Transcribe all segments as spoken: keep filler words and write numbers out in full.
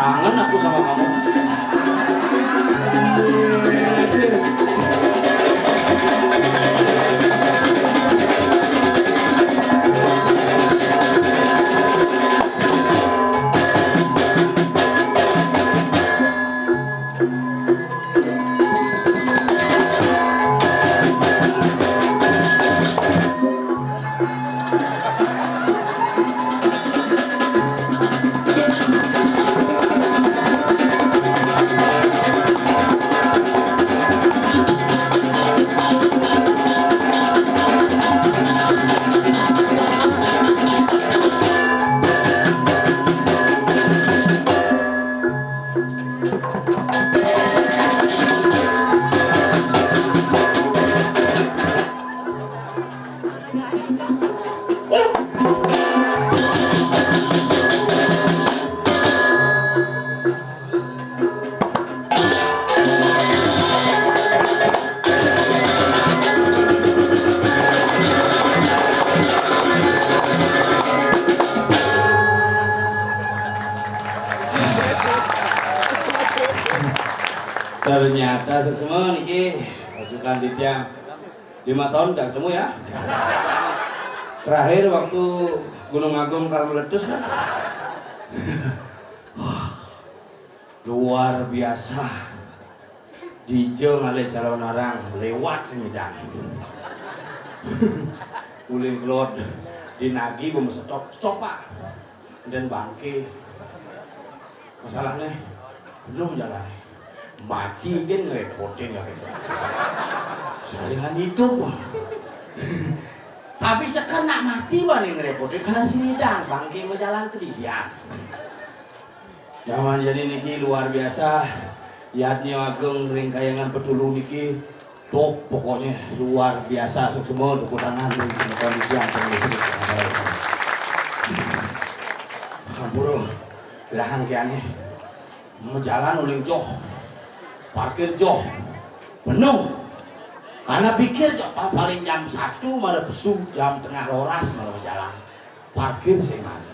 Kangen aku sama kamu. Ternyata semua niki pasukan titiang lima tahun tidak ketemu ya. Terakhir waktu Gunung Agung karena meletus kan. Wah, luar biasa. Dija ngalih calonarang lewat sing nyidang. Uling kelod dinagi bemesetop, stop, Pak. Dan bangke. Masalahnya penuh jalan. Mati kan ngerepotin ya gitu. Salingan hidup. Tapi sekarang nak mati wani ngerepotin karena sing nyidang bangke mau jalan ke dia. Zaman jani niki luar biasa. Yadnya Agung ring Kahyangan Petulu niki top pokoknya luar biasa. Suksma tepuk tangan ring semeton titiang pengurus. Ampura lahang kiane. Mau jalan uling joh. Parkir joh. Penuh. Karena pikir joh pa-, paling jam satu mara pesu, jam tengah roras mara jalan. Parkir sing mari.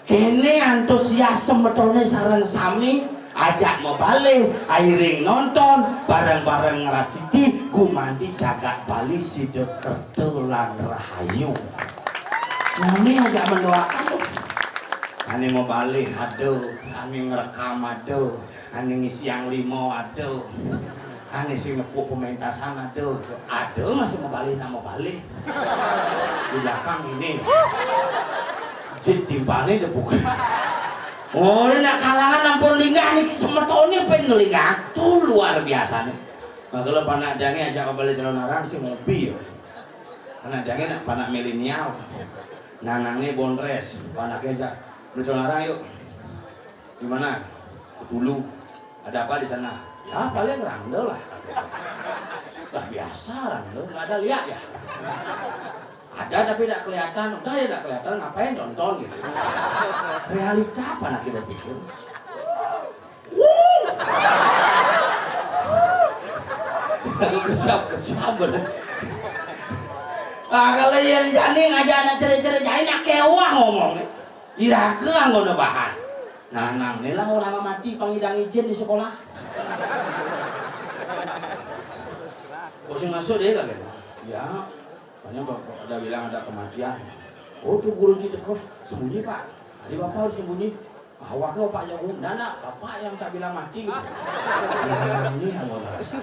Kene antusias semetone sareng sami ajak mabalih, airing nonton, bareng-bareng ngrasiti gumanti jagat Bali sida kerta lan rahayu. Nami ajak mendoakan tuh. Ane mabalih ada, ane ngrekam ada, ane ngisiang lima ada. Ane sing nepuk pementasan ada. Ada masih mabalih nak mabalih. Di belakang ini. Jit timpane depuk. Oh, nak kalangan ampun linggah nih semetone pen ngelinggah. Tuh luar biasa nih. Makanya panak jange ajak mabalih calonarang sing ngopi ya. Panak jange nak panak milenial. Nanangne bondres, panake ajak. Beli calonarang yuk. Di mana? Ke Tulu. Ada apa di sana? Ya paling rangda lah. Lah biasa rangda, nggak ada lihat ya. Ada tapi tidak kelihatan. Udah ya tidak kelihatan, ngapain nonton gitu. Realita apa nak kita pikir? Wuh. Aku kesap-kesap bener. Ah, kalau yang jani ngajak anak cere-cere jani nak kewah ngomong. Iraga anggona bahan. Nah, nang inilah orang mati pangidang izin di sekolah. Kok sing masuk deh kagak? Ya, soalnya bapak ada bilang ada kematian. Oh, tuh guru Citeko sembunyi, Pak. Tadi Bapak harus sembunyi. Awak ke Pak Jago, ndak, ndak, Bapak yang tak bilang mati gitu. Nah, ini yang mau ngerasa.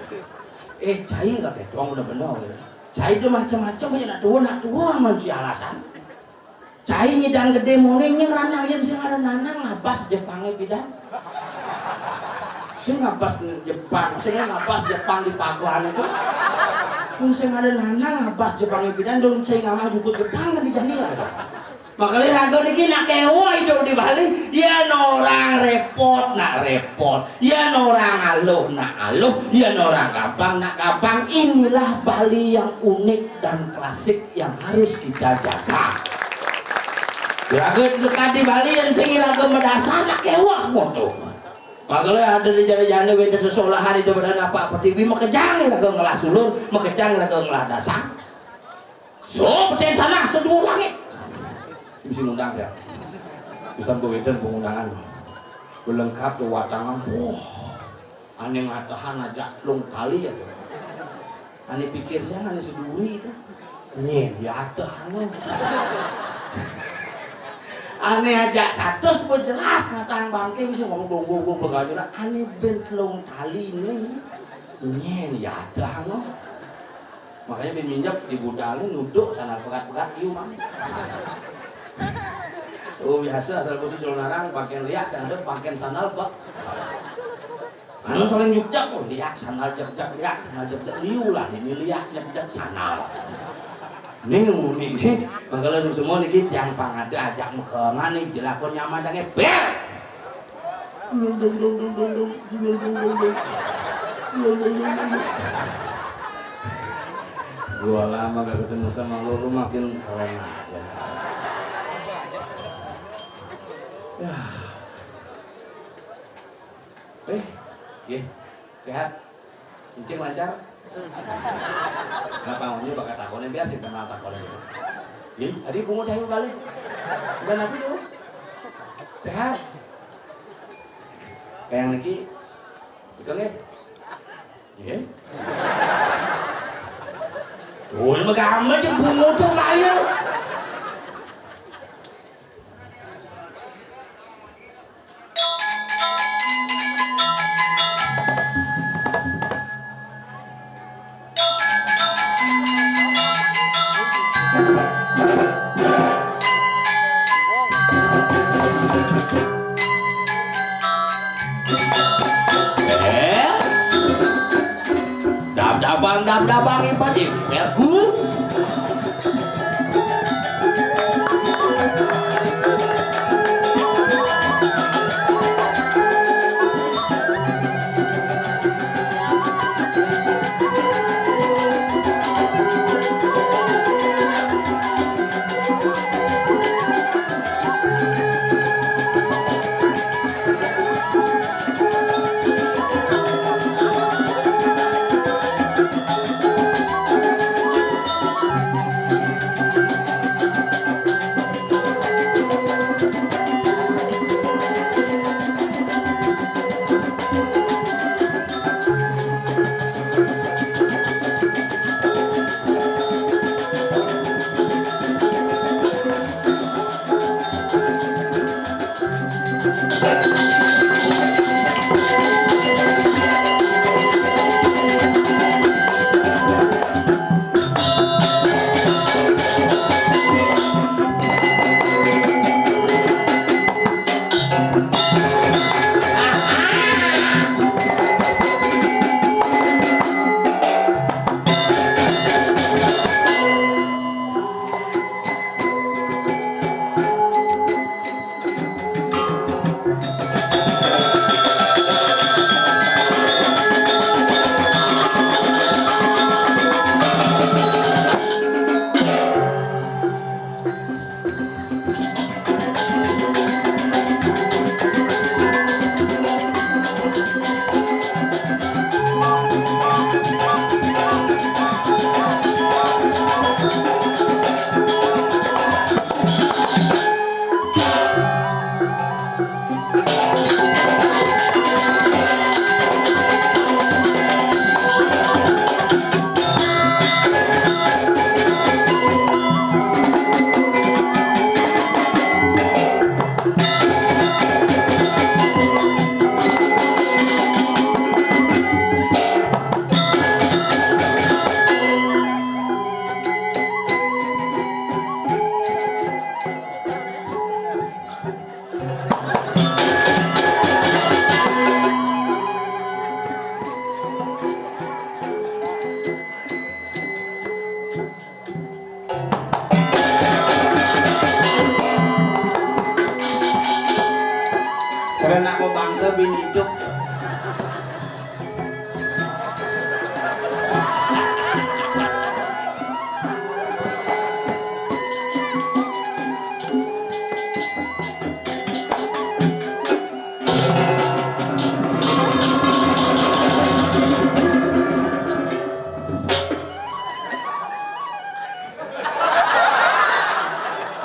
Eh, cai nggak ketong udah benar gitu. Cai itu macam-macam aja nak tua, nak tua manusia alasan. Cai nyidang gede mone nying ranang yen sing ada nanang ngabas Jepange bidan. Sing ngabas Jepang, sing ngabas Jepang di pagoan itu. Mun sing ada nanang ngabas Jepange bidan dong cai ngamah jukut Jepang kan di jani ada. Makanya raga niki nak kewa hidup di Bali, yen orang repot nak repot, yen orang aluh nak aluh, yen orang gampang nak gampang. Inilah Bali yang unik dan klasik yang harus kita jaga. Raga dekat di Bali yang sing raga medasar nak kewah moto. Makanya ada di jana-jana wenda sesolahan itu pada apa apa T V makejang raga ngelah sulur, makejang raga ngelah dasar. So, peten tanah seduo langit. Sing ngundang ya. Bisa gue weda pengundangan. Belengkap tuh watangan. Wah, ané ngatahan ajak lung tali ya. Ané pikir siang ané seduri itu. Nyén ya ada anu. Ané ajak satus pun jelas ngatahan bangké bisa ngomong dong dong dong begajulan. Ané bén lung tali ini. Nyén ya ada anu. Makanya bin minjep di budal ini nuduk sandal pegat-pegat iu mang. Oh biasa asal khusus Jolonarang pakén liak sandal pakén sandal bek. Anu saling jukjak tuh liak sandal jekjak liak sandal jekjak liu lah ini liak jekjak sandal. Ini nguni nih mangkala semua niki tiang pangada ajak mekengan nih jelakon nyaman canggih ber. Gua lama gak ketemu sama lu, lu makin keren aja. Ya. Eh, ya, sehat. Encing lancar. Nah, bangunnya bakal takonnya biar sih kenal takonnya. Ya, tadi pungut ayo balik. Udah napi tuh? Sehat. Kayak niki, itu nih. Iya. Oh, ini mah gampang aja bungut tuh bayar. Eh? Dab-dabang, dab-dabang, ipat, eh, merku. Sareng aku bangsa bin hidup.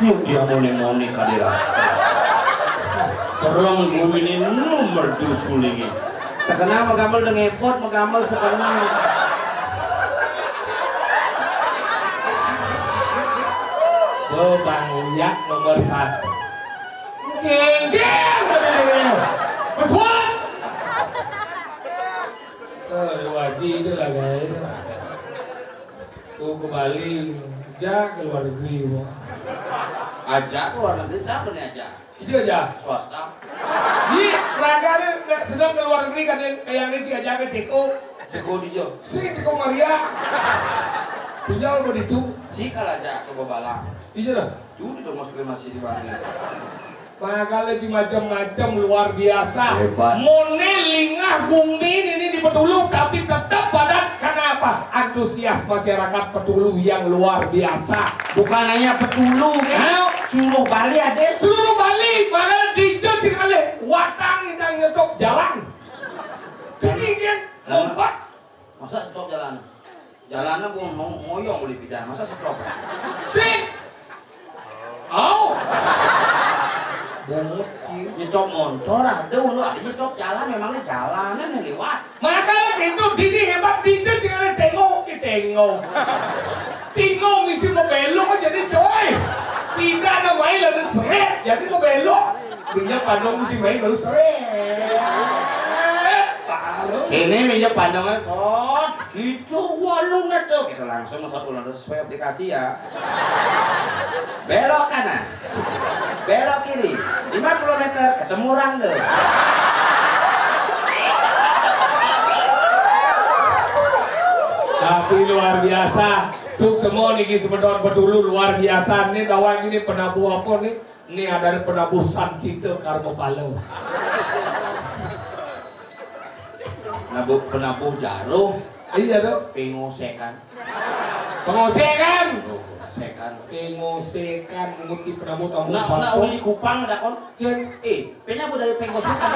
Yuk dia mone-mone kali rasa. Serong gumini nu merdu sulinge. Sekenang magamel dengepot, magamel sekenang. Tuh, Bang Uyak nomor satu. Genggel, bener-bener. Mas Wan. Eh, Waji itu lah, guys. Tuh, ke Bali, aja ke luar negeri, Bang. Aja ke luar negeri, siapa nih aja? Itu aja. Swasta. Di Praga nih, nek sedang ke luar negeri kan yang, yang ini aja ke Ceko. Ceko di Jo. Si Ceko Maria. Tinggal begitu. Cika lah aja ke Bobala. Iya lah. Judi tuh mau masih di Bali. Makanya di macam-macam luar biasa. Hebat. Mone lingah gumi ini di Petulu, tapi tetap padat. Kenapa? Antusias masyarakat Petulu yang luar biasa. Bukan hanya Petulu, kan? Hah? Seluruh Bali ada. Seluruh Bali, malah di cing alih. Watang yang nyetop jalan. Ini kan lompat. Masa stop jalan? Jalannya gua mau ngoyong boleh pindah, masa stop? Sih. Au. Bungut. Nyetop motor ada, ulu ada nyetop jalan, memangnya jalanan yang lewat. Maka itu dini hebat, pintu jangan tengok, tengok. Tengok misi mau belok jadi coy. Tidak ada main lalu seret, jadi mau belok. Minyak pandung misi main lalu seret. Baru. Ini minyak pandungnya, oh, gitu, walu tuh. Kita langsung masuk ulang terus sesuai aplikasi ya. Belok kanan. Belok kiri. Lima puluh meter ketemu orang tuh. Tapi luar biasa. Suk semua niki sebedon Petulu luar biasa. Nih kawan ini penabuh apa nih? Nih ada penabuh Sancita Karma Palo. Penabuh, penabuh jaruh. Iya, Dok. Pengosekan. Pengosekan. Pengosekan. Pengosekan, mungkin penabuh tamu. Nak, nak uli Kupang ada kon. Cen. Eh, penyabu dari pengosekan.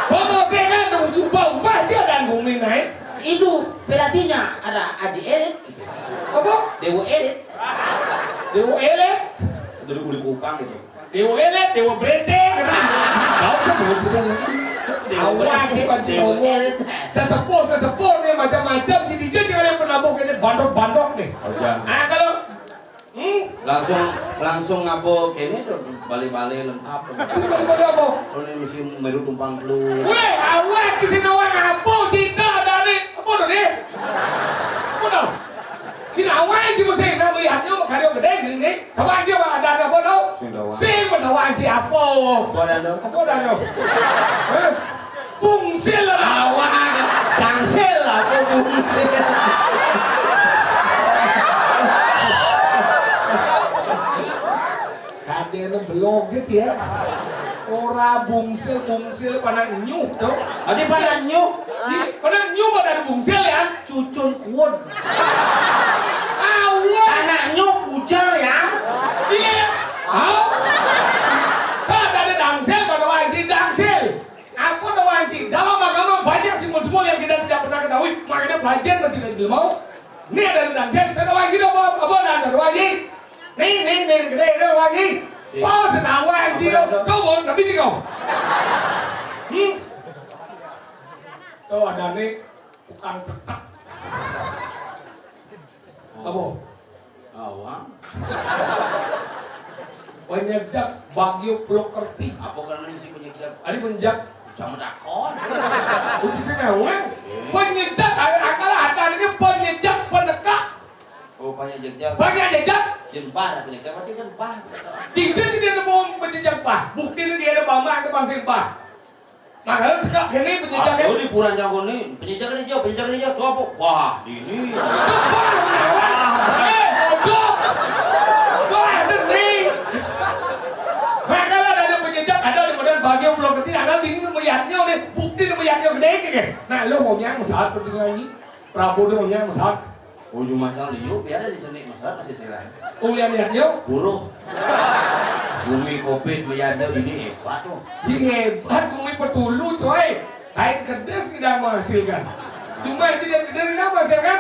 Pengosekan dong, ubah-ubah aja dan bumi naik. Itu pelatihnya ada Aji Elit. Apa? Dewa Elit. Dewa Elit. Dari uli Kupang gitu. Dewa Elit, Dewa Brete, gitu. Tahu kan begitu kan? Dewa Awal Brete, sih, Pak Dewa Jokowi. Elit. Sesepuh, sesepuh nih macam-macam. Jadi dia jangan yang penabuh ini bandok-bandok nih. Ojan. Ah, kalau, hmm? Langsung, langsung ngabo kene tuh, bale-bale lengkap. Sini bale-bale apa? Kalau ini mesti meru tumpang telu. Weh, awak ke sini awak ngabo cinta ada nih. Apa tuh nih? Apa tuh? Sini awak sih mesti nak melihatnya mau karya gede ini. Tawang dia mah ada apa tau? Sing tawang. Sing tawang si apa? Apa dah tu? Apa dah tu? Hah? Bungsil lah. Tawang. Dangsil lah apa bungsil? Kadene belogit ya. Ora bungsil, bungsil panak nyuh tu. Adi panak nyuh. Ih, panak nyuh kok dari bungsil ya? Cucun kuon. Allah. Anaknya pujar ya. Iya. Au. Pak, ada dangsil, pada wajib dangsil. Apa ada wajib? Dalam agama banyak simbol-simbol yang kita tidak pernah ketahui. Makanya belajar masih dari mau. Ini ada dangsil, ada wajib apa? Apa ada wajib? Nih, nih, nih, gede, gede wajib. Siap. Kau senang wajib, kau mau nabi ni kau. Hmm. Kau ada ni. Tukang tetek. Apa? Awang. Penyejak bagio pulau kerti. Apa karena isi penyejak? Ada penyejak. Jangan takon. Uji sing awang. Eh. Penyejak, ada akal ada ini penyejak penekak. Oh, penyejak. Penyejak. Jempar, penyejak berarti kan pah. Tidak, tidak ada mau penyejak pah. Bukti ini dia ada bama, ada bangsin pah. Makanya tekak kene penyejak. Aduh, di pura jago ni, penyejak ni jauh, penyejak ni jauh, tu apa? Wah, ini. Wah, menawan. Eh, bodoh. Wah, ini. Makanya ada penyejak, ada di modal bagian pulau gede, ada di ini melihatnya ni, bukti melihatnya gede ni. Nah, lo mau nyang saat penting lagi. Prabu tu punya masak. Ujung macam liu, biar dia cenik masak masih silai. Oh, yang lihat dia? Buruh. Bumi covid meyada ini hebat tu. Ini hebat, bumi petulu, coy. Kain kedes tidak menghasilkan. Cuma tidak kedes tidak menghasilkan.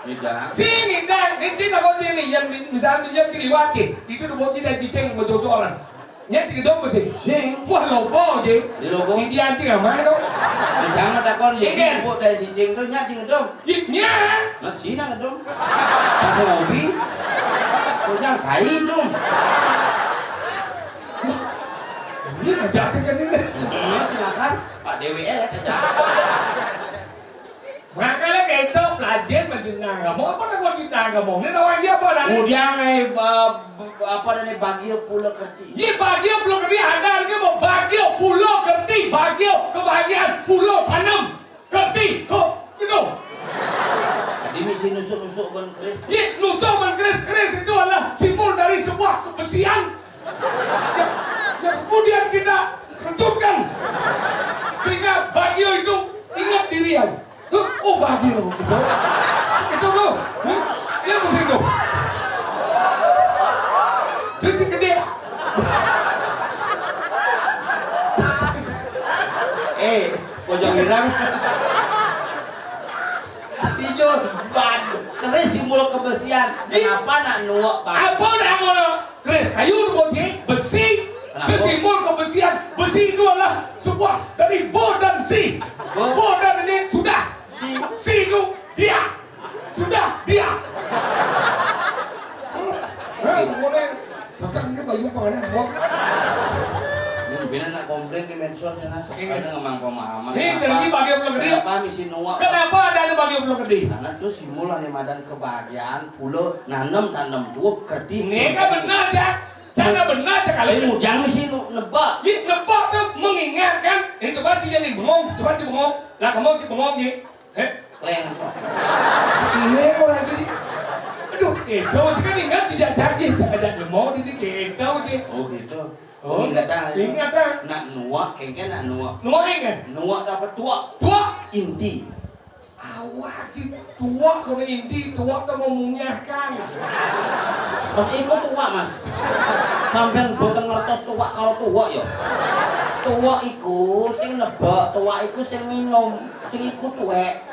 Tidak. Sini dah, ini cina kau ni yang misalnya dia cili wati. Itu tu bocil dan cicing berjodoran. Nya sing ngedum apa sing? Sing. Wah, loba, Ji. Di loba. Di dia, Ji, nggak main, dong. Jangan takon, Ji. Iya. Empuk dari cicing tuh, nya sing ngedum. Iya, nya. Nah, Cina ngedum. Pas ngopi. Punya kai dum. Ini aja aja kan ini. Iya, silakan. Pak D W L ya, aja. Makanya kita belajar mencintai agama. Apa nama cinta agama? Ini nama dia apa, Dani? Kemudian, eh, ba-, ba-, apa, Dani, bagia pula kerti. Iya, bagia pula kerti. Ada lagi mau bagia pula kerti. Bagia, kebahagiaan, pula tanam. Kerti, kok, gitu. Jadi misi nusuk-nusuk ban keris. Iya, nusuk ban keris. Keris itu adalah simbol dari sebuah kebersihan. Yang, yang kemudian kita kejutkan. Sehingga bahagia itu ingat diri ya. Tuh, oh, bahagia gitu. Itu tuh. Hah? Dia mesti itu. Dia sih gede. Eh, pojok hirang. Hijau, ban, keris simbol kebersihan. Kenapa nak nuak, Pak? Apa nak ngono? Keris kayu tu, Ji. Besi. Kenapa? Besi simbol kebersihan. Besi itu adalah sebuah dari bo dan si. Bo. Bo dan ini sudah. Si. Si itu dia. Sudah dia. Hah, ngono. Bahkan ini bayu panganan, Bok. Ini bina nak komplain di medsos ya, Nas. Iya. Karena ngemang pemahaman. Ini jadi bagi belum gede. Kenapa misi nuak? Kenapa ada bagi belum gede? Karena itu simbol ane madan kebahagiaan, pula nanem-tanem tuh kerti. Ini kan benar, Cak. Cara benar, Cak, kalau ini mujang misi nu-, nebak. Iya, nebak tuh mengingatkan. Ini coba sih jadi bengong, coba sih bengong. Lah, kamu sih bengong, Ji. Eh? Leng. Ini orang jadi. Aduh, itu sih kan ingat tidak jadi, tidak ada mau ini kita sih. Oh, gitu. Oh, ingatan. Ingatan. Nak nuak, kengken nak nuak. Nuak, kengken? Nuak apa tuak? Tuak. Inti. Awak sih tuak, kalau inti tuak tuh memunyahkan. Mas, iku tuak, Mas. Sampean boten ngertos tuak kalau tuak ya. Tuak iku sing nebak, tuak iku sing minum, sing iku tuwek.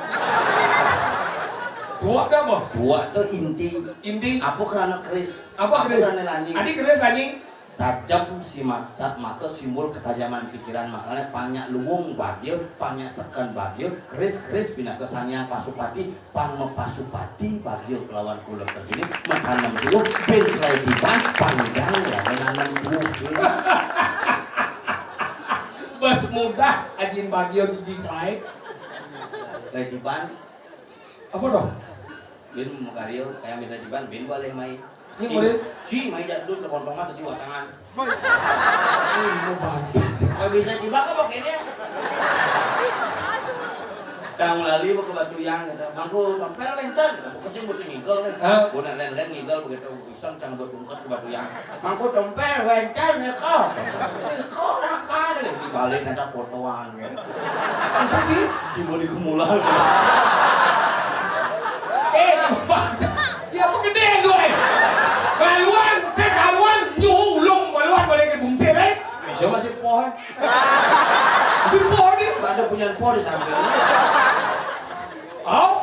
Tuak apa? Tuak tuh inti. Inti. Apa kerana keris? Apa keris? Kerana lanying. Adi keris lanying. Tajem si maksat mata simbol ketajaman pikiran, makanya panyak luwung bagia, panyak seken bagia, keris-keris pinaka Sang Hyang Pasupati, pang mapasupati bagia kelawan kula kedini, matanem tuwuh, bin selai tiban, panjang ya, mananem tuwuh. Bas mudah, ajin bagia jiji selai. Selai tiban. Apa dong? Bin mau karya, kayak minta jiban, bin boleh main. Ini boleh. Si, mai jadul ke pontong mata dua tangan. Ini mau bangsa. Kalau bisa jiban, apa kayaknya? Cang lali mau ke Batu Yang, kata, "Mangku tompel wenten." Aku kesini buat sing ngigel nih. Hah? Gua nak len-len ngigel begitu. Iseng cang buat bungkut ke Batu Yang. "Mangku tompel wenten ya kok." Kok nakal. Dibalik ada fotoan ya. Maksudnya? Si Boni Kemula. Eh, ya apa gede gue? Kaluan, saya kaluan, nyuruh ulung, kaluan balik ke bungsir, eh? Bisa masih pohon. Di pohon nih. Ada punya pohon di samping. Oh,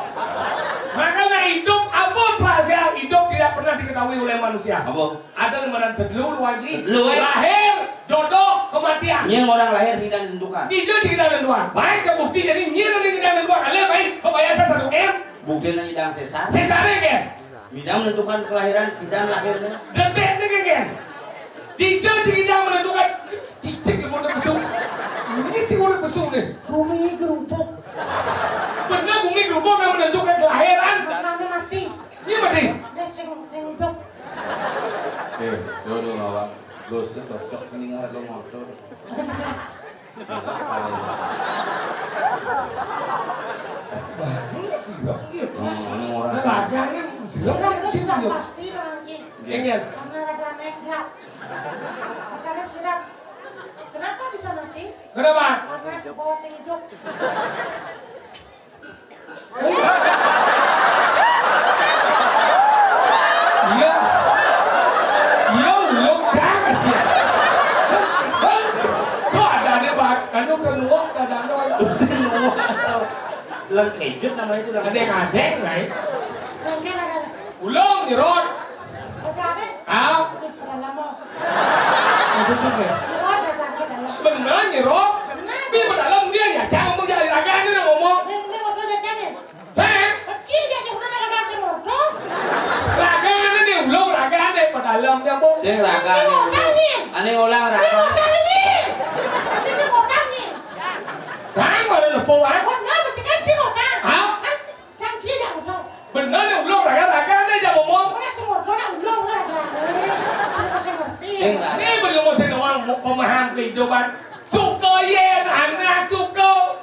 makanya hidup apa rahasia hidup tidak pernah diketahui oleh manusia. Apa? Ada yang mana telu lagi. Telu, eh? Lahir, jodoh, kematian. Nying orang lahir sing ditentukan. Iya, sing ditentukan. Baik, bukti jadi nying sing ditentukan. Kalian baik, kebayang satu M. Bukti nang idang sesar. Sesar ya, kan? Idang menentukan kelahiran, idang lahirnya. Detik ini, kan? Dija sing idang menentukan. Cicik yang mau besuk. Ini sih udah besuk nih. Bumi gerubuk. Bener, bumi gerubuk yang menentukan kelahiran. Makanya mati. Iya, mati. Dia sing, sing hidup. Eh, dua-dua ngawak. Bos tuh cocok sini ngarep lo motor. Banyak sih, Bang. Iya, Bang. Ngomong orang. Nah, laganya sih, Bang, sudah, yang sudah cinta, Bang. Pasti, Bang Haji. Iya. Iya. Karena raga naik, ya. Makanya sudah. Kenapa bisa mati? Kenapa? Karena si bos yang hidup. Iya. Iya, ulung jangan sih. Hah? Kok ada nih, Bang? Anu, keluar, ada anu. Lengkejut namanya itu, Bang. Kadeng-kadeng, lain. Mungkin ada. Ulung, Irot. Ada, ada. Ah? Ini pernah lama. Bener, Nyi Ro. Piye pedalem dia ya, jang ngomong ya, ragane nang ngomong. Heh? Kecil ya, cuma ada kasih motor. Ragane ne ulung, ragane pedalem ya, Bu. Sing ragane. Ane ngolang ragane. Ane ngolang ragane. Ane ngolang ragane. Sang baru nepuk, ah. Kok nggak, mesti kan sih ngolang. Hah? Kan janji ya, udah. Bener ne ulung, raga-ragane ya ngomong. Ora sing ngono nak ulung, ragane. Ora sing ngerti. Sing ragane. Ini bener ngomong sing doang, pemaham kehidupan. Suka yen anak suka.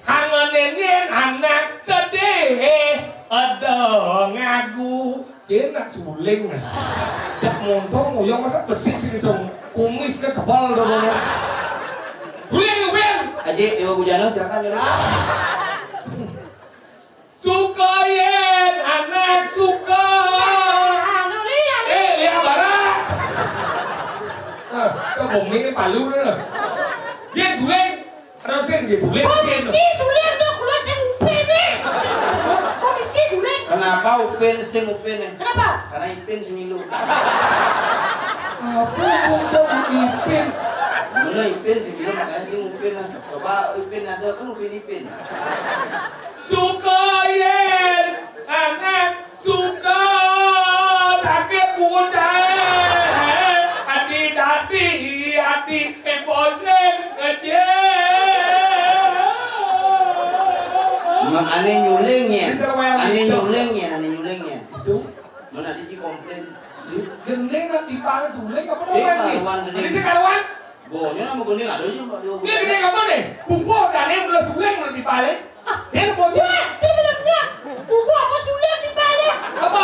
Kangen yen anak sedih. Ada ngagu. Kena suling. Jak montong, uyang masa besi sing song. Kumis ke tebal dong. Suling, Upin. Aji, Dewa Bujana, silakan, Dewa. Suka yen anak suka. Anu, Li, anu. Eh, lihat barang. Ah, kok bumi ini palu nih. Dia suling. Terus sing dia suling. Polisi suling dong, kula sing Upin nih. Polisi suling. Kenapa Upin sing Upin nih? Kenapa? Karena Ipin sing milu. Apa yang mau Ipin? Mana Ipin sing milu, makanya sing Upin lah. Coba Ipin ada kan Upin Ipin. Suka yen anak suka, tapi bukan ati dadi ati emponen aja. Emang ane nyulingnya, ane nyulingnya, ane nyulingnya. Itu mana dia komplain? Gending nak dipang suling apa? Sing karuan gending. Ini sing karuan. Bonya nama gending ada aja, Pak. Dia gending apa nih? Kukuh dan yang belum suling belum dipalih. Ah, dia bocah. Wah, dia belum nggak. Kukuh apa suling dipalih? Apa?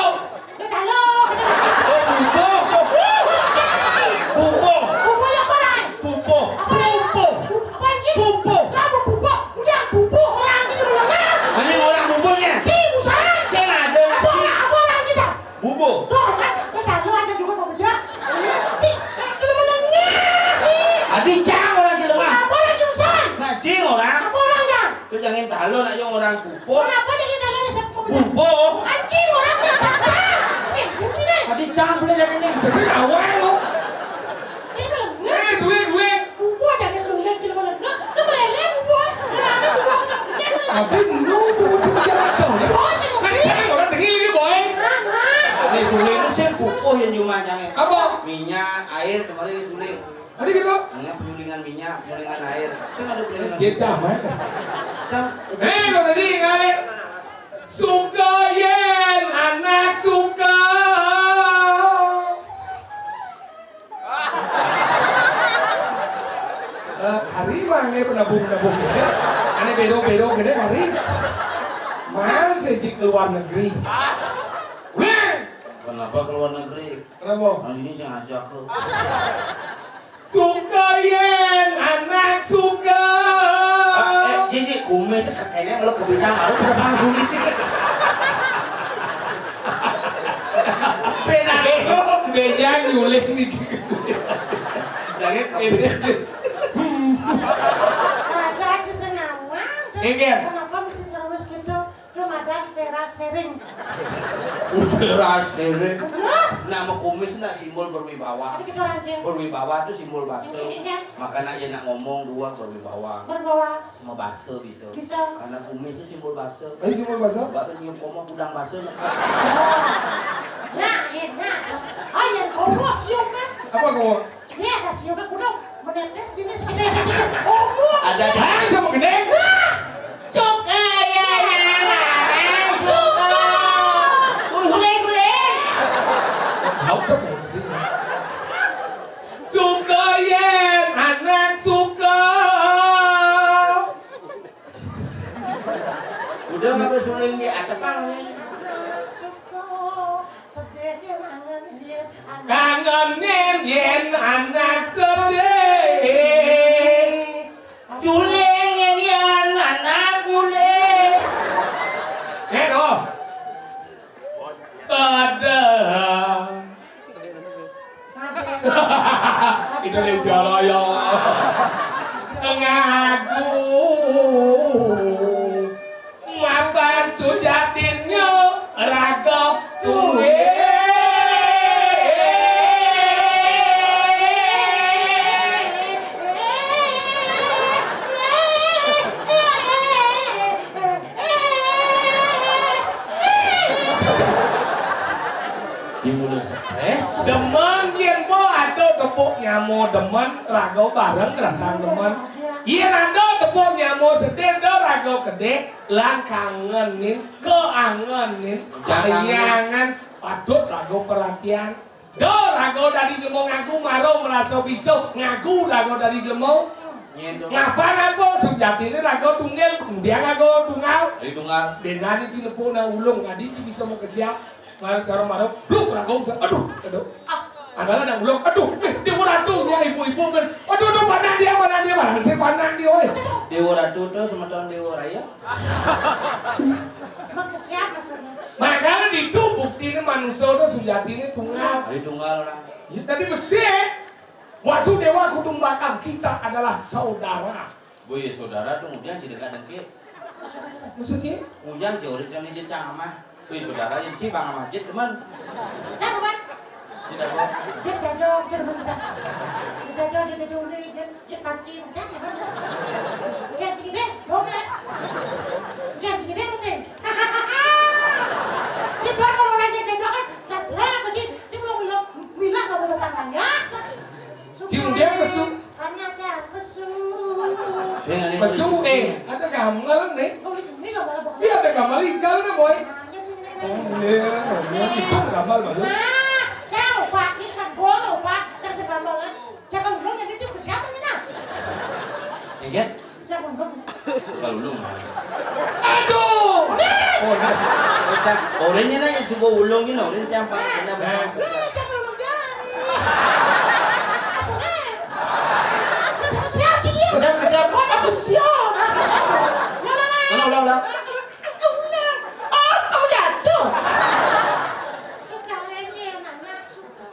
Ya kalau. Oh, bubuh. Bubuh. Bubuh. Bubuh ya apa, Rai? Bubuh. Apa, Rai? Bubuh. Apa lagi? Bubuh. Apa bubuh? Udah bubuh orang gitu belum nggak? Hanya orang bubuhnya. Si Musa. Saya ada. Apa, apa lagi, Sa? Bubuh. Tuh, kan, kita lu aja juga mau bejat. Cik, lu menengah. Adi cang orang jelema. Apa lagi urusan? Nah, cing orang. Apa orang ya? Lu jangan tahu nak yang orang bubuh. Kenapa jadi tahu ya, siapa? Bubuh. Anjing orang ya, siapa? Eh, kunci deh. Adi cang boleh jadi ini. Jadi awal lo. Jadi belum. Eh, suwe, suwe. Bubuh aja dia suwe, jadi belum. Nah, sebelah bubuh. Kenapa bubuh sebelah? Tapi lu bubuh dia tahu. Oh, sih, kan cang orang dengil ini, boy. Nah, nah. Ini suling itu sih bubuh yang cuma jangan. Apa? Minyak, air, kemarin suling. Tadi gitu. Hanya penyulingan minyak, penyulingan air. Saya nggak ada penyulingan. Kita aman. Kan. Eh, lo tadi ngalir. Suka yen anak suka. Eh, hari mana penabung-penabung gede? Ane bedo-bedo gede hari. Man sejik ke luar negeri. Weh! Kenapa ke luar negeri? Kenapa? Nah, ini saya ngajak ke. Suka yen anak suka. Ah, eh, Jiji, kumis kekene lo ke bintang baru sudah langsung. Beda deh. Beda nyuling nih. Jangan kamu. Ada aja senawang. Iya. Kenapa mesti cerewet gitu? Ramadan Vera Sering. Vera Sering. Hah? Nama kumis nak simbol berwibawa. Tadi kita orang dia. Berwibawa itu simbol basa. Iya, iya. Makanya ya nak ngomong dua berwibawa. Berwibawa. Mau basa bisa. Bisa. Karena kumis itu simbol basa. Ayo simbol basa. Coba tuh nyium komo gudang basa. Nah, enak. Ah, yang komo sium kan? Apa komo? Ini ada siup kudu menetes gini, segede, segede. Omong. Ada. Hah, kamu gede? Wah. Suka ya, ya, ya, ya, suka. Guling, guling. Tahu siapa? Suka ya, anak suka. Udah nggak bersuling di atapang nih. Suka. Kangen yen anak sedih. Juling yen anak juling. Eh, oh. Ada. Indonesia Raya. Ngaku. Mapan sujatinnya raga tuwe. Nyama demen, raga bareng ngrasang demen. Yén ada tepuk nyama sedih, da raga kedih, lan kangenin, kaangenin, sayangan, patut raga perhatian. Da raga dadi jelema ngaku, mara marasa bisa ngaku raga dadi jelema. Ngapa napa sujatine raga tunggil, mbiang raga tunggal. Dadi tunggal. Dene ci nepuk nang ulung, adi ci bisa makesiab. Mara cara mara, bluk, raga usah. Aduh, aduh. Ah, angkala nang ulung, aduh, eh, Dewa Ratu, ya ibu-ibu kan. Aduh, aduh, panah dia, panah dia, panah dia, sing panah dia, oi. Dewa Ratu to semeton Dewa Raya. Makesiab maksudnya. Makanya ditu buktine manusa to sujatine tunggal. Dadi tunggal ora. Ya, tadi besik. Wasudewa Kutumbakam, kita adalah saudara. Boy, ya saudara to ngudian ci dengkak-dengkik. Maksudnya? Ngudian ci urip jani ci cang amah. Boy, saudara yén ci bang amah jit demen. Cang, Bang. Tidak, Bang. Jit jajo, jit demen, Cang. Jit jajo, jit jajo, jit, jit panci, Cang, demen. Jit ci gedé, dong, ya. Jit ci gedé, mesin. Ci bang kalau orang jit jajo kan, terserah apa, ci. Ci belum, belum, bilang nggak boleh sama, ya. Ci ngudian mesu. Karena ada mesu. Sing ané mesu, eh, ada gamel nih. Oh, ini gamel apa? Iya, ada gamel igal nih, boy. Nah, ini, ini, ini. Oh, iya, iya, itu gamel bagus. Nah, coba ini kan bono, Pak. Terus gamel kan. Jangan dulu jadi itu siapa nih, nah? Ingat? Jangan dulu. Kalau lu mah. Aduh. Oh, nah. Oh, cak. Orangnya nanya coba ulung ini, orang campak. Nah. Nah. Nah, jangan dulu jadi. Siap, siap, siap. Siap, siap. Oh, siap. Ulang, ulang, ulang. Oh, kau jatuh. Sekalian ya, anak-anak, suka.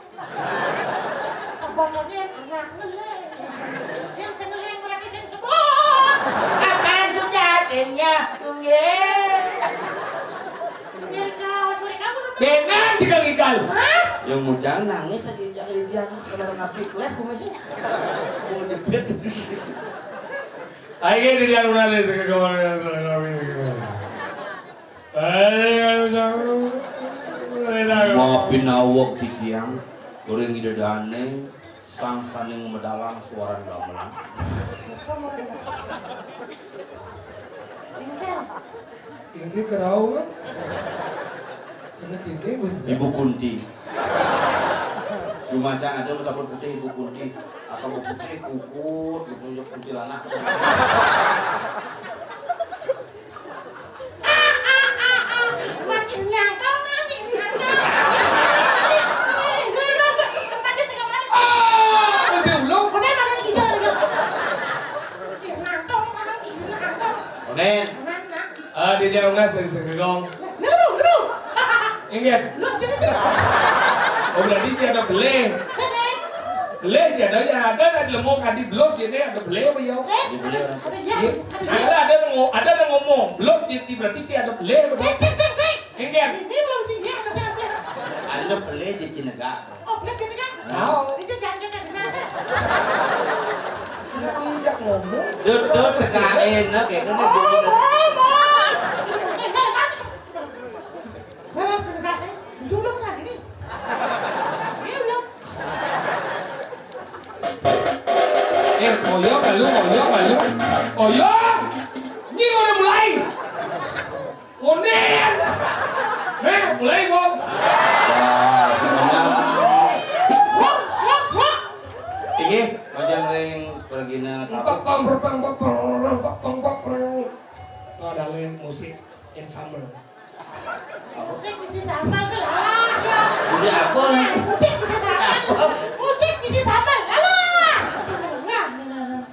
Sebenarnya anak ngeleng. Yang sengeleng berarti sing sebut. Kapan sujatinnya? Nggih. Nggih, kau curi kamu. Dengan tiga gigal. Hah? Yang mau jangan nangis aja, jangan dia. Kalau ngapi kelas, gue masih mau jepit. Ayo, ini dia, udah, udah, udah, udah, udah. Ayo, udah, udah, udah. Maafin awak titiang, orang ida dane, sang saning medalang suaran gamelan. Inggih kerau kan? Sana sini, Bu. Ibu Kunti. Cuma cang ada sabut putih Ibu Kunti. Asal putih kukut gitu, ya kuntilanak. Makin nyangkau, makin nyangkau. Tempatnya segala macam. Ah, masih belum. Udah, mana nih kita? Nyangkau, mana nih? Nyangkau. Onen. Mana? Ah, dia, dia nggak sering-sering ngomong. Ngeru, ngeru. Ingat. Lu sini tuh. Oh, berarti sih ada belé. Sini. Belé sih ada, ya ada, ada lemong tadi belum sini ada belé apa ya? Sini. Ada belé orang. Ada ya. Iya. Ada, ada. Ada ada nang ngo-, ada nang ngomong. Belum sih, sih, berarti sih ada belé apa? Sini, sini, sini, sini. Ingat. Ini belum sih, ya, ada siapa? Ada belé sih, sih, negak. Oh, belé sih, negak. Tahu. Itu jangan kita dengar sih. Kenapa ngajak ngomong? Dut, dut, tegak enak, ya, kan, oh, dut, dut. Oh, oh. Eh, eh, eh. Dalam sebentar saya julung sana ini. Ini udah. Eh, oyong, lalu, oyong, lalu. Oyong! Ini udah mulai. Onen! Eh, mulai, Bang. Wah, sebenarnya. Hop, hop, hop. Inggih, macam ring pergina. Empak, pang, perpang, pang, pang, pang, pang, pang. Ada lain musik ensemble. Musik bisi sambal, salah. Musik apa, nih? Musik bisi sambal. Apa? Musik bisi sambal. Alah. Enggak, enggak, enggak.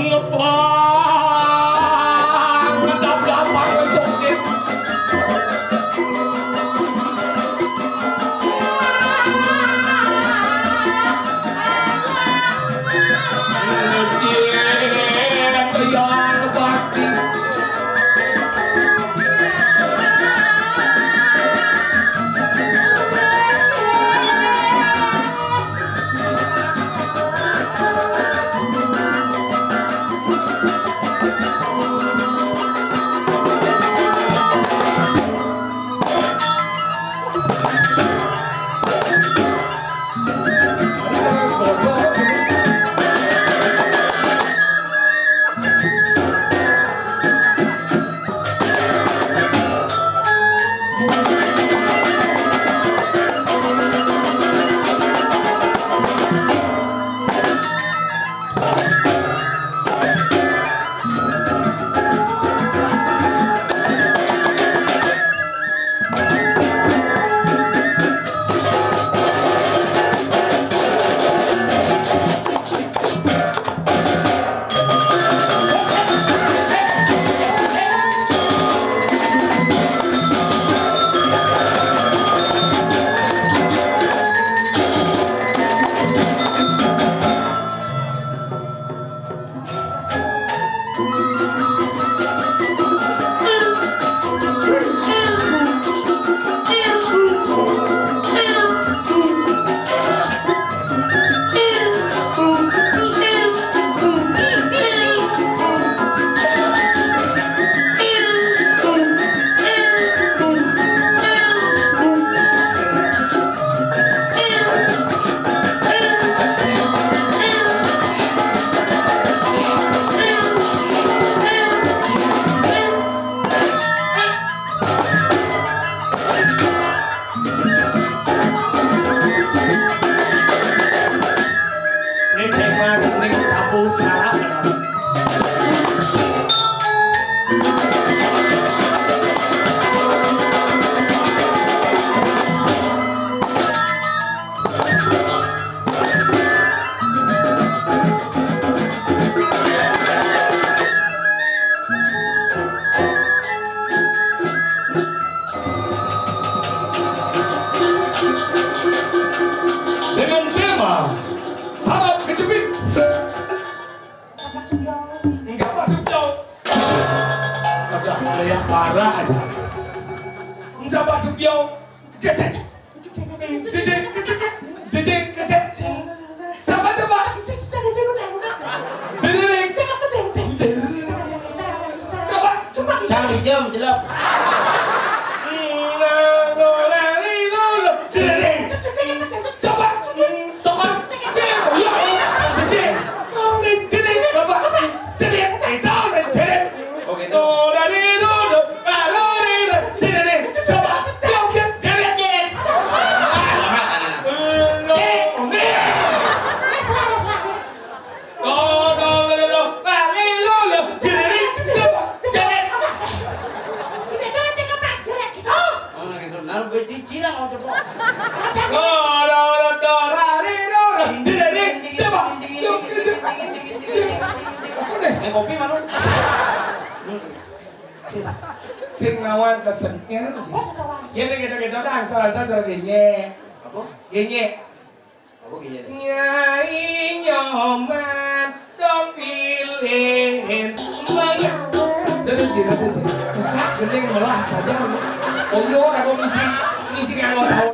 Ngepang, ngedap-dapang, ngesungkit. Mulai parah aja. Coba Jepyo. Cecek. Cecek, cecek, cecek. Coba, coba. Dering. Coba. Cang dijem, jelek. Coba. Tokon. Iya. Coba. Coba. Apa nih? Kopi mana? Sing lawan kesenian. Apa sih kawan? Ya, gitu-gitu dah, salah satu gini. Apa? Gini. Apa gini? Nyai Nyoman kepilih menang. Terus gimana sih? Rusak, gending, melah saja. Umur aku misi, misi kalau tahu.